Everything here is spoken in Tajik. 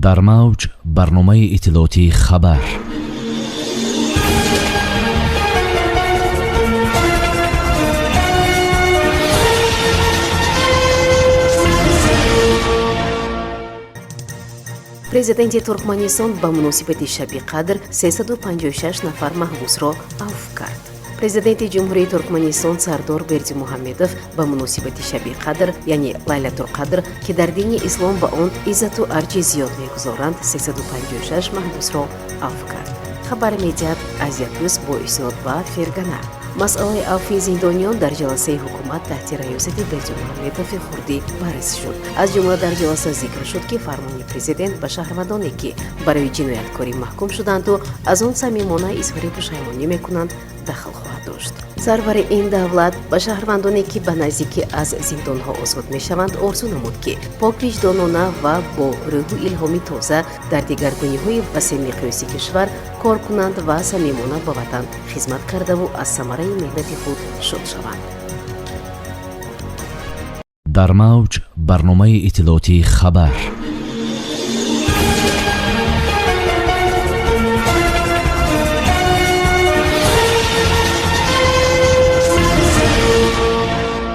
Дар мавҷ барномаи иттилоотии «Хабар». Президенти Туркманистон ба муносибати Шаби Қадр 356 нафар маҳбусро авф кард. Президенти Ҷумҳурии Туркманистон Сардор Бердимуҳаммедов ба муносибати Шаби Қадр, яъне Лайлатулқадр, ки дар дини ислом ба он иззату арҷи зиёд мегузоранд, 356 маҳбусро авф кард, хабар медиҳад «Азия Плюс» бо истинод ба «Фергана». Масъалаи авфи зиндониён дар ҷаласаи ҳукумат таҳти раёсати Бердимуҳаммедови хурдӣ баррасӣ шуд. Аз ҷумла дар ҷаласа зикр шуд, ки фармони президент ба шаҳрвандоне, ки барои ҷинояткорӣ маҳкум шуданду аз он самимона изҳори пушаймонӣ мекунанд, дахл хоҳад дошт. Сарвари ин давлат ба шаҳрвандоне, ки ба наздикӣ аз зиндонҳо озод мешаванд, орзу намуд, ки поквиҷдонона ва бо рӯҳу илҳоми тоза дар дигаргуниҳои васеъмиқёси кишвар кор кунанд ва самимона ба ватан хизмат кардаву аз самараи меҳнати худ шод шаванд. Дар мавҷ барномаи иттилоотии «Хабар».